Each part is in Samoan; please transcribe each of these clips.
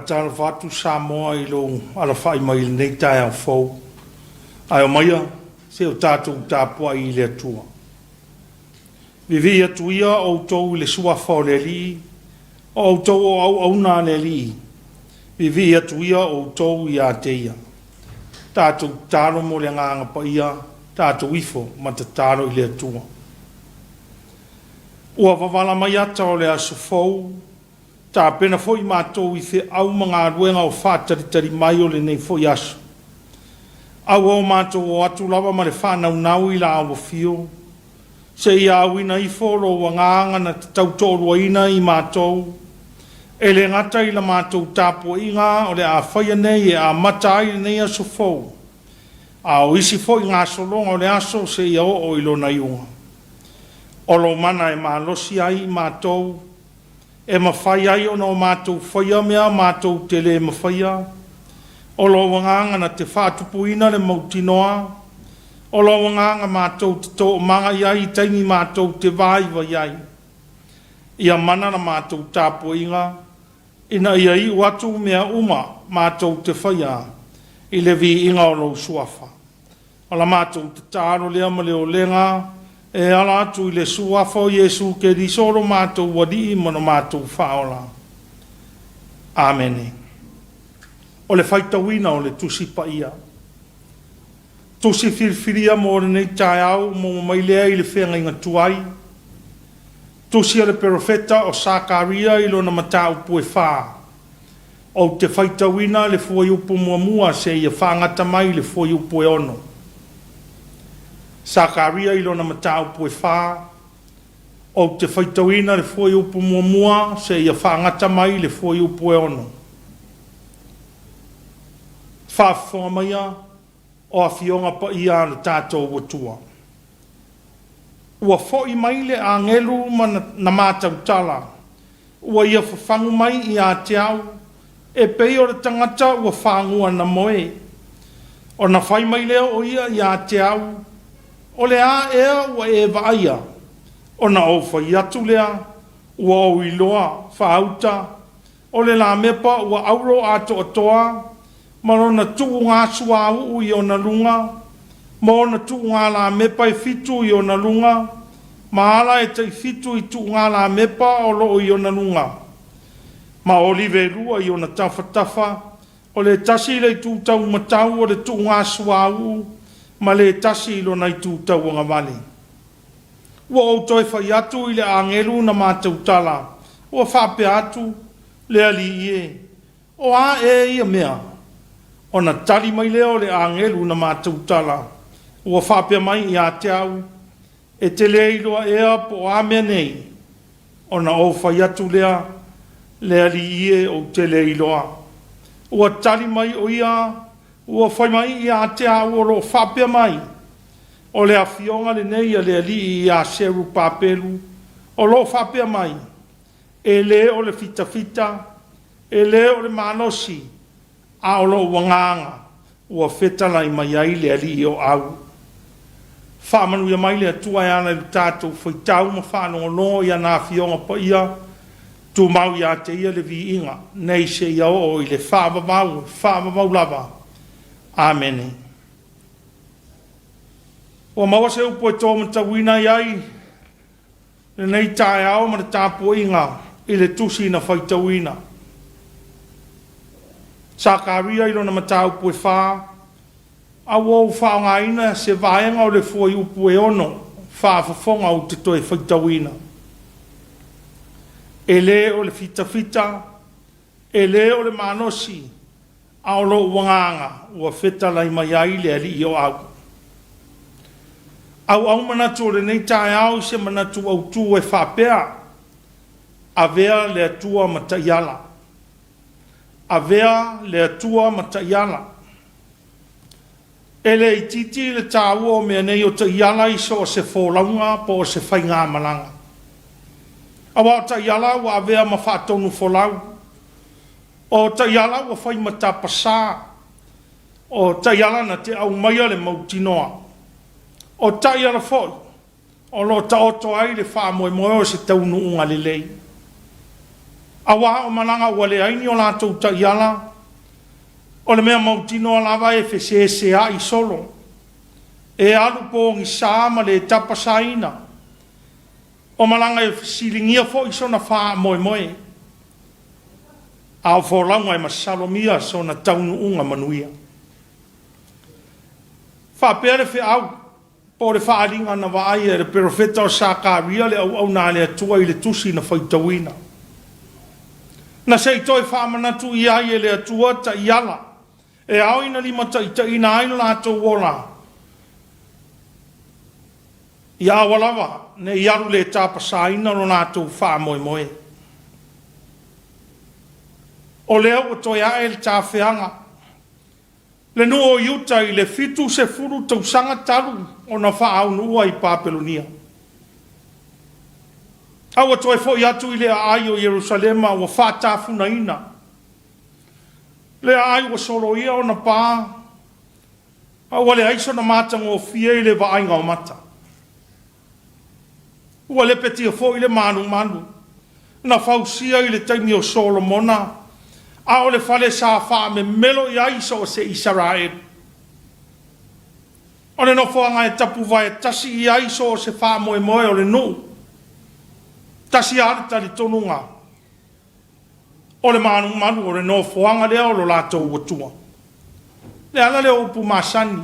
Faatalofa atu Samoa i lou alafai mai i lenei taeao fou, ae omaia se i o tatou tapuai i le Atua. Vivii atu ia outou i le Suafa o le Alii, o outou o auauna a le Alii, vivii atu ia outou ia te Ia. Tatou tatalo mo le Agaga Paia, tatou ifo ma tatalo i le Atua. Ua vavala mai ata o le aso fou, tapena foi matou i feau ma galuega o faatalitali mai o lenei foi aso. Aua o matou o atu lava ma le faanaunau i la afio, seia auina ifo lou agaga na te tautoaluaina i matou, e le gata i la matou tapuaiga o le a faia nei e amata ai lenei aso fou, a o isi foi gasologa o le aso seia oo i lona iuga. O lou mana e malosi ai i matou, e mafai ai ona o matou faia mea matou te le mafaia. O lou agaga na te faatupuina le mautinoa, o lou agaga matou te toomaga i ai i taimi matou te vaivai ai. Ia mana la matou tapuaiga, ina ia iu atu mea uma matou te faia i le viiga o lou suafa. O la matou tatalo lea ma le olega e ala atu i le suafa o Iesu Keriso lo matou Alii ma lo matou Faaola. Amene. O le faitauina o le Tusi Paia. Tusi filifilia mo lenei taeao maua mai lea i le feagaiga tuai. Tusi a le perofeta o Sakaria i lona mataupu e 4. Ou te faitauina le fuaiupu 1 seia faagata mai le fuaiupu e 6. Sakaria i lona mataupu e 4. Ou te faitauina le fuaiupu 1 seia faagata mai le fuaiupu e 6. Faafofoga maia o afioga paia a lo tatou Atua. Ua foi mai le agelu ma na matautala, ua ia fafagu mai ia te au, e pei o le tagata ua fagua na moe. Ona fai mai lea o ia ia te au, o le a ea ua e vaaia? Ona ou fai atu lea, ua ou iloa faauta, o le lamepa ua auro atoatoa, ma lona tuuga suauu i ona luga, ma ona tuuga lamepa e 7 i ona luga, ma ala e tai-7 i tuuga lamepa o loo i ona luga, ma olive e 2 i ona tafatafa, o le tasi i le itu taumatau o le tuuga suauu, ma le tasi i lona itu tauagavale. Ua ou toe fai atu i le agelu na matautala, ua faapea atu, le Alii e, o a ea ia mea? Ona tali mai lea o le agelu na matautala, ua faapea mai ia te au, e te le iloa ea po o a mea nei? Ona ou fai atu lea, le Alii e, ou te le iloa. Ua tali mai o ia, ua fai mai ia te au o loo faapea mai, o le afioga lenei a le Alii ia Serupapelu, o loo faapea mai, e le o le fitafita, e le o le malosi, a o lou agaga ua fetalai mai ai le Alii o au. Faamanuia mai le Atua e ala i le tatou faitau ma faalogologo i ana afioga paia, tumau ia te ia le viiga, nei seia oo i le faavavau, faavavau lava. Amene. Ua maua se upu e to matauina ai lenei taeao ma le tapuaiga i le tusi na faitauina. Sakaria i lona mataupu e 4, a ua ou faaaogaina se vaega o le fuaiupu e 6 faafofoga ou te toe faitauina. E le o le fitafita, e le o le malosi, a o lou agaga ua fetalai mai ai le Alii o au. Auau manatu o lenei taeao i se manatu autu e faapea, avea le Atua ma taiala. Avea le Atua ma taiala. E le itiiti le taua o mea nei o taiala i so o se folauga po o se faigamalaga. Aua o taiala ua avea ma faatonu folau, o taiala ua fai ma tapasā, o taiala na te aumaia le mautinoa, o taiala foi o lo o taoto ai le faamoemoe o se taunuuga lelei. Auā o malaga ua leai ni o latou taiala, o le mea mautinoa lava e fesesea'i solo, e alu pogisa ma le tapasaina, o malaga e fesiligia foi sona faamoemoe, a o folauga e masalomia sona taunuuga manuia. Faapea le feau po o le faaaliga na vaaia e le perofeta o Sakaria le auauna a le Atua i le tusi na faitauina. Na se i toe faamanatu i ai e le Atua taiala e ao ina limataitaiina ai lo latou ola, ia aua lava ne i alu le tapasaina lo latou faamoemoe. O lea ua toe ae le tafeaga, le nuu o Iuta i le 70 tausaga talu ona faaunuua i Papelonia. A ua toe foi atu i le aai o Ierusalema ua faatafunaina, le aai ua soloia ona pa, a ua leai sona matagofie i le vaaiga o mata. Ua lepetia foi le malumalu na fausia i le taimi o Solomona, a o le fale sa faamemelo i ai so o se Isaraelu. O le nofoaga e tapuvae tasi i ai so o se faamoemoe o le nuu. Tasi lava le talitonuga, o le malumalu o le nofoaga lea o lo latou Atua. Le ala lea o upu masani,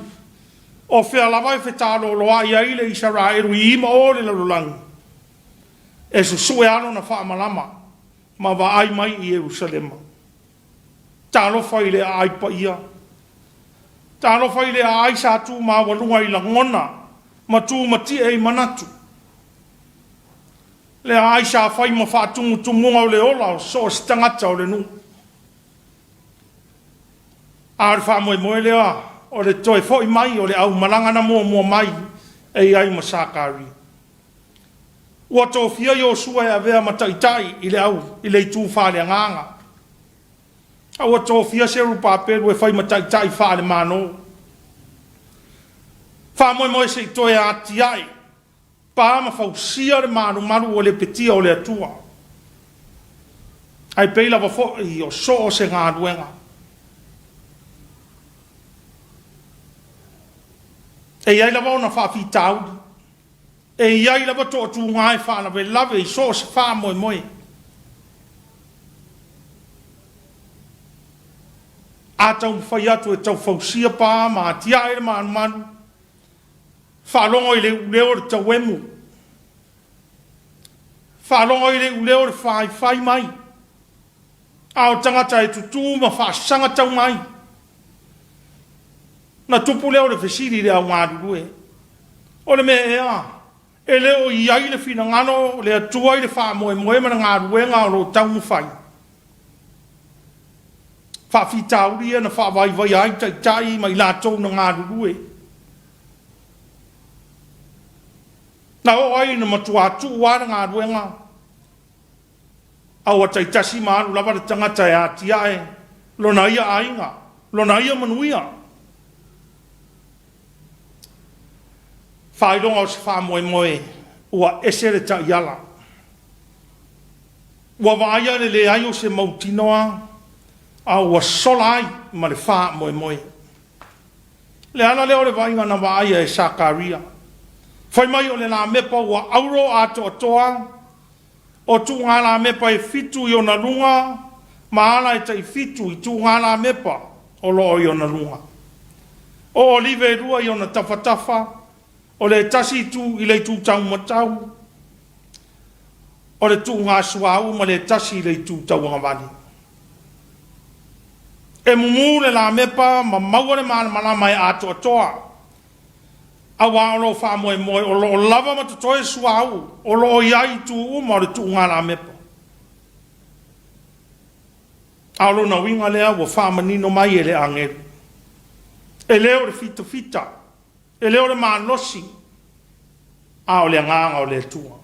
o fea lava e fetaaloloai ai le Isaraelu i i ma o le lalolagi, e susue lava lona faamalama ma vaai mai i Ierusalema. Talofa i le aai paia, talofa i le aai sa tu maualuga i lagona ma tumatie i manatu, le aai sa fai ma faatumutumuga o le ola o so o se tagata o le nuu. A o le faamoemoe lea o le toe foi mai o le aumalaga na muamua mai e i ai ma Sakaria. Ua tofia Iosua e avea ma taitai i le au i le itu faaleagaga, a ua tofia Serupapelu e fai ma taitai faale-Malo. Faamoemoe se i toe atiae pa ma fausia le malumalu ua lepetia o le Atua. Ae pei lava foi o so o se galuega, e i ai lava ona faafitauli, e i ai lava toatuga e faalavelave i so o se faamoemoe. A taumafai atu e tau fausia pa ma atiae le malumalu, faalogo i le iuleo o le tauemu, faalogo i le iuleo o le faifai mai, a o tagata e tutu ma faasaga tau mai. Ona tupu lea o le fesili i le au galulue, o le mea ea e le o i ai le finagalo o le Atua i le faamoemoe ma le galuega o lo o taumafai? Faafitauli ia na faavaivaia ai taitai ma i latou na galulue. Na oo ai ina matua tuu lava le galuega, a ua taitasi ma alu lava le tagata e atiae lona ia aiga, lona ia manuia. Faailoga o se faamoemoe ua ese le taiala. Ua vaaia le leai o se mautinoa a ua sola ai ma le faamoemoe. Le ala lea o le vaaiga na vaaia e Sakaria. Fai mai o le lamepa ua auro atoatoa, o tuuga lamepa e fitu i ona luga ma ala e tai-fitu i tuuga lamepa o lo o i ona luga. O olive e lua i ona tafatafa, o le tasi itu i le itu taumatau o le tuugasuauu ma le tasi i le itu tauagavale. E mumu le lamepa ma maua le malamalama e atoatoa, auā o lo o faamoemoe o lo o lava ma totoe suauu o lo o i ai i itu uma o le tuugalamepa. A o lona uiga lea ua faamanino mai e le agelu, e le o le fitafita, e le o le malosi, a o le agaga o le Atua.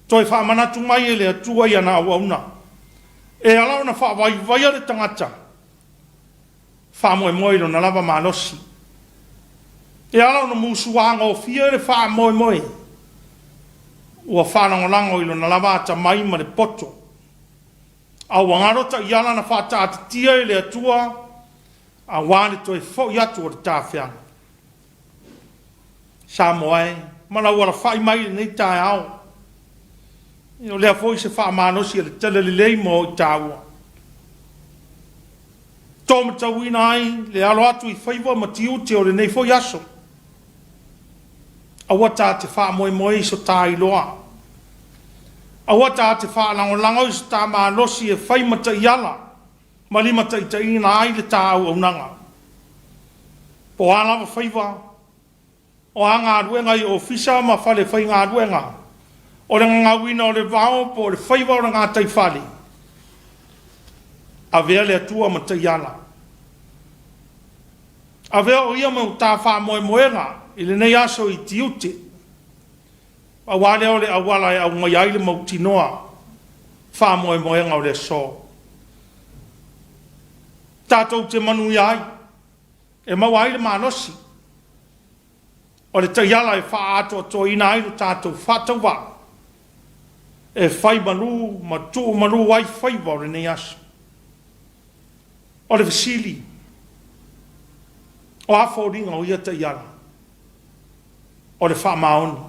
Toe faamanatu mai e le Atua i ana auauna, e ala ona faavaivaia le tagata, faamoemoe i lona lava malosi. E ala ona musuagofie le faamoemoe, ua faalagolago i lona lava atamai ma le poto. A ua galo taiala na faataatitia e le Atua aua le toe foi atu o le tafeaga. Samoa e, ma lau alafai mai i lenei taeao, o lea foi se faamalosi o le Talalelei mo i taua. To matauina ai le alo atu i faiva ma tiute o lenei foi aso. Aua ta te faamoemoe i so ta iloa. Aua ta te faalagolago i so ta malosi e fai ma taiala ma limataitaiina ai le ta auaunaga. Po o a lava faiva, o a galuega i ofisa ma falefaigaluega, o le gagauina o le vao po o le faiva o le gataifale, avea le Atua ma taiala. Avea o Ia ma ta faamoemoega i lenei aso i tiute, aua lea o le auala e aumaia ai le mautinoa faamoemoega o le aso. Tatou te manuia ai, e maua ai le malosi o le taiala e faaatoatoaina ai lo tatou faatauvaa e fai malu ma tuumalu ai faiva o lenei aso. O le fesili, o a foliga o ia taiala? O le faamaoni.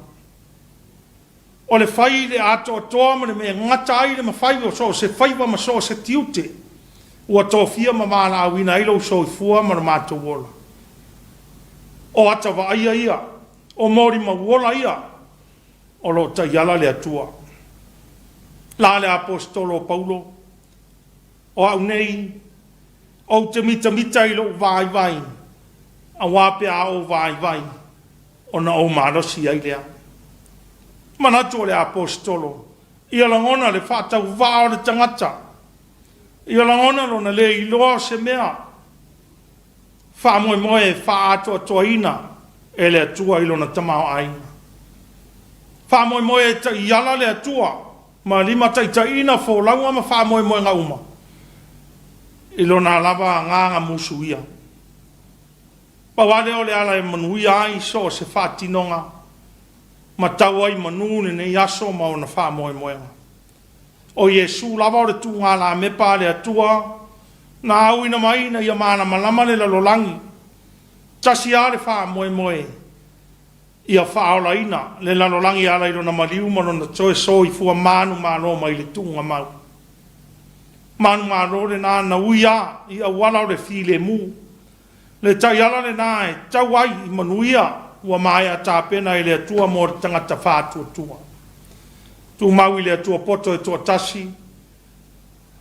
O le fai i le atoatoa ma le mea e gata ai le mafai o so o se faiva ma so o se tiute ua tofia ma valaauina ai lou soifua ma lo matou ola. O ata vaaia ia, o molimau ola ia, o lo o taiala le Atua. La le Aposetolo o Paulo, o au nei, ou te mitamita i lou vaivai, aua pe a ou vaivai, ona ou malosi ai lea. Manatu o le Aposetolo, ia lagona le faatauvaa o le tagata, ia lagona lona le iloa o se mea, faamoemoe e faaatoatoaina e le Atua i lona tamaoaiga. Faamoemoe e taiala le Atua ma limataitaiina folauga ma faamoemoega uma i lona lava agaga musuia. Pau lava lea o le ala e manuia ai so o se faatinoga ma tau ai i manu lenei aso ma ona faamoemoega. O Iesu lava o le tuugalamepa a le Atua na auina mai ina ia malamalama le lalolagi. Tasi lava le faamoemoe ia faaolaina le lalolagi e ala i lona maliu ma lona toe soifua manumalo mai le tuugamau. Manumalo lena na ui lava i auala o le filemu. Le taiala lena e tau ai i manuia ua maea tapena e le Atua mo le tagata faatuatua. Tumau i le Atua poto e toatasi,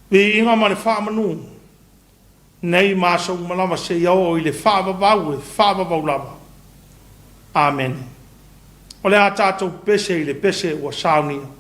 viiga ma le faamanu, nei ma aso uma lava seia oo i le faavavau e faavavau lava. Amene. O le a tatou pese i le pese ua saunia.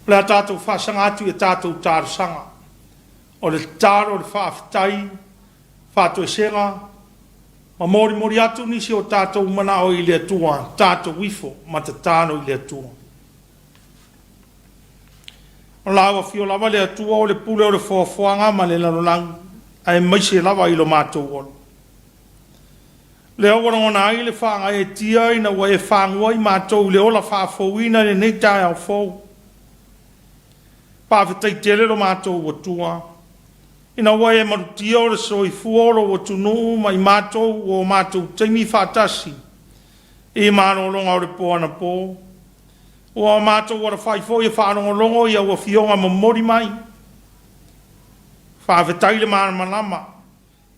O le a tatou faasaga atu i a tatou talosaga. O le tatalo, o le faafetai, faatoesega ma molimoli atu nisi o tatou manao i le Atua, tatou ifo ma tatalo i le Atua. O lau afio lava le Atua o le pule o le foafoaga ma le lalolagi, aemaise lava i lo matou ola. Lea ua lagona ai le faagaeetia ina ua e fagua i matou i le ola faafouina i lenei taeao fou. Faafetai tele lo matou Atua, ina ua e malutia o le soifua o lou atunuu ma i matou ua o matou taimi faatasi i malologa o le po anapo, ua matou alafai foi e faalogologo i au afioga momoli mai. Faafetai le malamalama.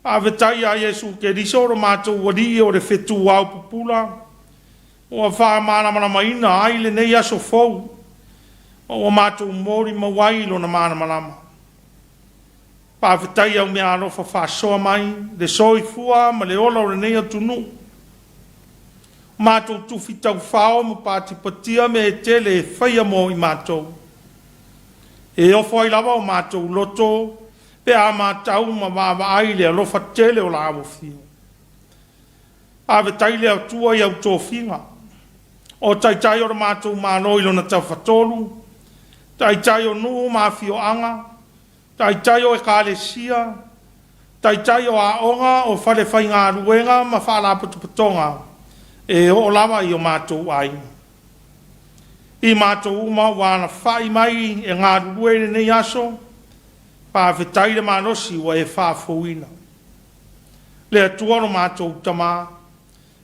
Faafetai ia Iesu Keriso o lo matou Alii o le fetu aopupula, ua faamalamalamaina ai lenei aso fou, ma ua matou molimau ai i lona malamalama. Faafetai i au meaalofa faasoa mai, le soifua ma le ola o lenei atunuu. Matou tufi taufao ma patipatia mea e tele e faia mo i matou. E ofo ai lava o matou loto pe a matau ma vaavaai i le alofa tele o Laau Afio. Faafetai le Atua i au tofiga, o Taitai o le matou Malo i lona Tafatolu, Taitai o nuu ma afioaga, Taitai o Ekalesia, Taitai o aoga, o falefaigaluega ma faalapotopotoga e oo lava i o matou aiga. I matou uma ua alafai mai e galulue i lenei aso, faafetai le malosi ua e faafouina. Le Atua lo matou Tama,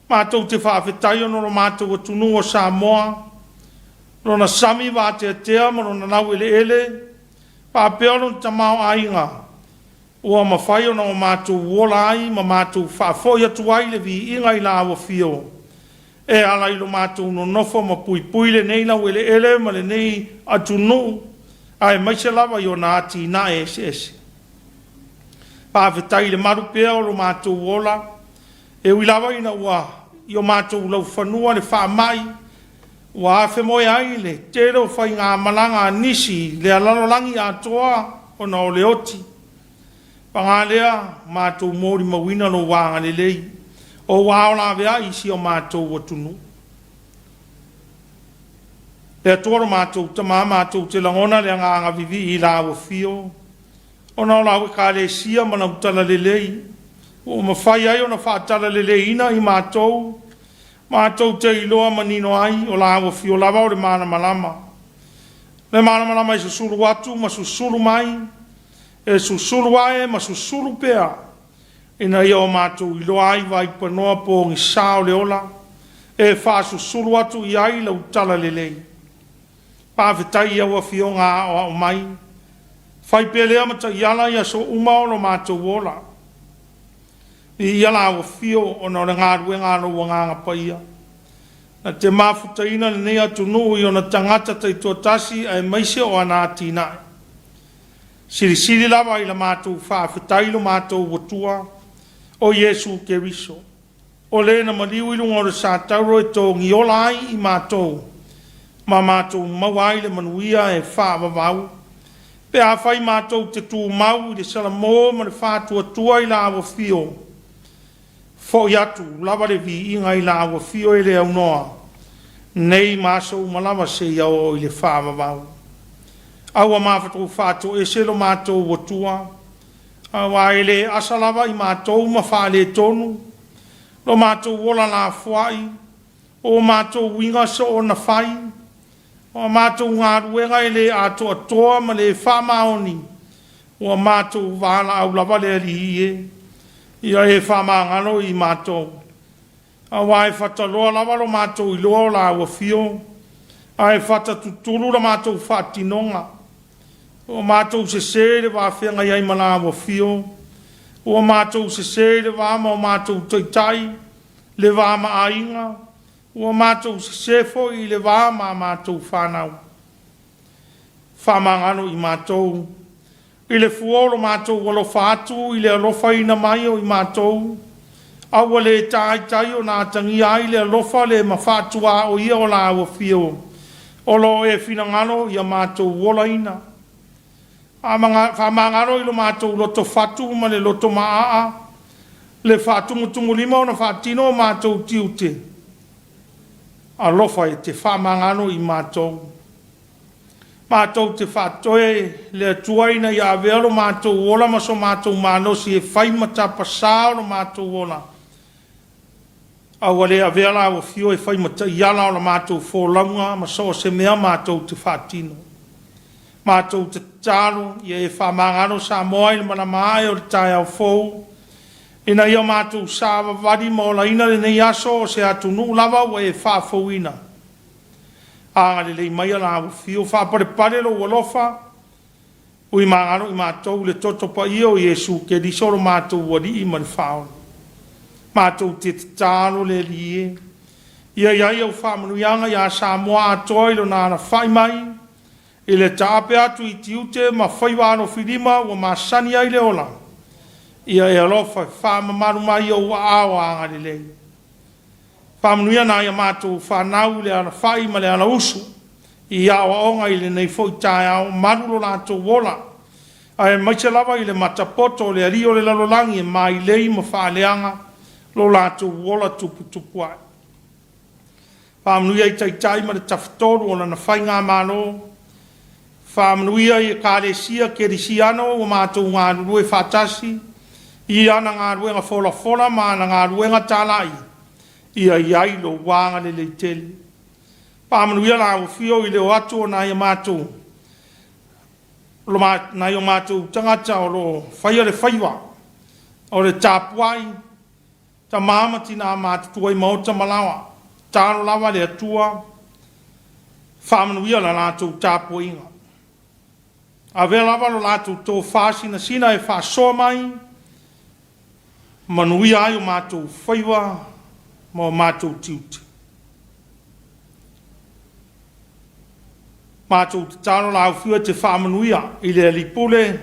matou te faafetai ona o lo matou atunuu o Samoa, lona sami vateatea ma lona laueleele, faapea lona tamaoaiga ua mafai ona o matou ola ai ma matou faafoi atu ai le viiga i Lau Afio e ala i lo matou nonofo ma puipui lenei laueleele ma lenei atunuu, aemaise lava i ona atinae eseese. Faafetai i le malu pea o lo matou ola, e ui lava ina ua i o matou laufanua le faamai, ua afemoe ai le tele o faigamalaga a nisi i le lalolagi atoa ona o le oti. Paga lea, matou molimauina lou agalelei, o ou ao laveai i si o matou atunuu. Le Atua lo matou Tama, matou te lagona le agaga vivii i Lau Afio, ona o lau Ekalesia ma lau talalelei, ua mafai ai ona faatalaleleiina i matou, matou te iloa manino ai o Lau Afio lava o le malamalama. Le malamalama e susulu atu ma susulu mai, e susulu ae ma susulu pea, ina ia o matou iloa ai vaipanoa pogisa o le ola, e faasusulu atu i ai lau talalelei. Faafetai i au Afioga aoao mai, fai pea lea ma taiala i aso uma o lo matou ola. Viia Lau Afio ona o le galuega a lou Agaga Paia, na te mafutaina lenei atunuu i ona tagata taitoatasi aemaise o ana atinae. Silisili lava i la matou faafetai lo matou Atua, o Iesu Keriso, o le na maliu i luga o le satauro e togiola ai i matou, ma matou maua ai le manuia e faavavau, pe afai matou te tumau i le salamo ma le faatuatua i Lau Afio. Fo'i atu lava le viiga i Lau Afio e le aunoa, nei ma aso uma lava seia oo i le faavavau. Aua matou faatoese lo matou Atua, aua e le asa lava i matou ma faaletonu lo matou ola lafoai, o matou uiga soona fai, o a matou galuega e le atoatoa ma le faamaoni, ua matou valaau lava le Alii e, ia e faamagalo i matou, aua e fataloa lava lo matou iloa o Lau Afio, ae fata tutulu la matou faatinoga. Ua matou sese i le va feagai ai ma Lau Afio, ua matou sese i le va ma o matou taitai, le va ma aiga, ua matou sese foi i le va ma a matou fanau. Faamagalo i matou i le fua o lo matou alofa atu i le alofaina mai o i matou, a ua le taitai ona atagia ai le alofa le mafaatuaoia o Lau Afio. O lo o e finagalo ia matou olaina. Faamagalo i lo matou loto fatu ma le loto maaa, le faatumutumulima ona faatino o matou tiute. Alofa e te faamagalo i matou. Matou te faatoe le Atua ina ia avea lo matou ola ma so matou malosi e fai ma tapasā o lo matou ola, a ua le avea lau Afio e fai ma taiala o la matou folauga ma so o se mea matou te faatino. Matou te tatalo ia e faamagalo Samoa i le malama ae o le taeao fou, ina ia matou savavali ma olaina lenei aso o se atunuu lava ua e faafouina. Agalelei maia lau Afio, faapalepale lou alofa, ui magalo i matou i le toto paia o Iesu Keriso lo matou Alii ma le Faaola. Matou te tatalo le Alii e, ia i ai au faamanuiaga ia Samoa atoa i lona alafai mai i le taape atu i tiute ma faiva alofilima ua masani ai le ola, ia e alofa faamamalu mai i ou aao agalelei. Faamanuia nai a matou fanau i le alafai ma le alausu i aoaoga i lenei foi taeao, malu lo latou ola, aemaise lava i le matapoto o le alii o le lalolagi e mailei ma faaleaga lo latou ola tuputupuae. Faamanuia i Taitai ma le Tafatolu o lana Faigamalo, faamanuia i Ekalesia Kerisiano ua matou galulue faatasi i ana galuega folafola ma ana galuega talai, ia i ai lou agalelei tele. Faamanuia lau Afio i le o atu o nai o matou tagata o lo o faia le faiva o le tapuai, tama ma tina matutua i maota ma laoa. Tatalo lava le Atua faamanuia la latou tapuaiga. Avea lava lo latou tofa sinasina e faasoa mai, manuia ai o matou faiva ma o matou tiute. Matou tatalo lau Afio e te faamanuia i le alii Pule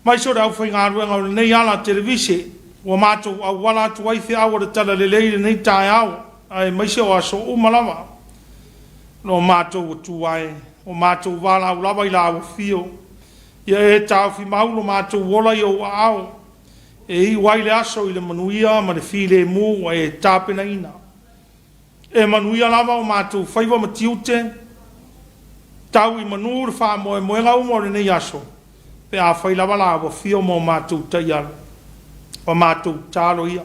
aemaise o le aufaigaluega o lenei ala televise ua matou auala atu ai feau o le Talalelei i lenei taeao aemaise o aso uma lava o matou atu ai, ua matou valaau lava i lau Afio, ia e taofi mau lo matou ola i ou aao e iu ai le aso i le manuia ma le filemu ua e tapenaina. E manuia lava o matou faiva ma tiute, tau i manu le faamoemoega uma o lenei aso, pe afai lava lau Afio ma o matou taiala. O matou tatalo ia,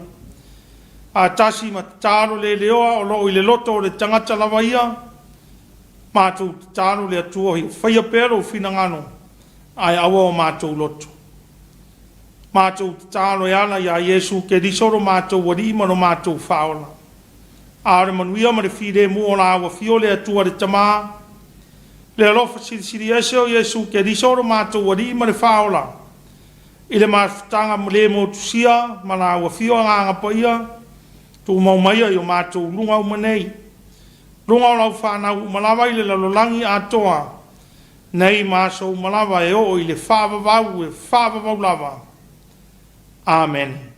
faatasi ma tatalo le leoa o lo o i le loto o le tagata lava ia, matou tatalo le Atua ia faia pea lou finagalo, ae aua o matou loto. Matou tatalo e ala ia Iesu Keriso lo matou Alii ma lo matou Faaola. A o le manuia ma le filemu o lau Afio le Atua le Tama, le alofa silisili ese o Iesu Keriso lo matou Alii ma le Faaola, i le mafutaga le motusia ma lau Afio Agaga Paia, tumau maia i o matou luga uma nei, luga o lau fanau uma lava i le lalolagi atoa, nei ma aso uma lava e oo i le faavavau e faavavau lava. Amene.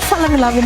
Faalavelave.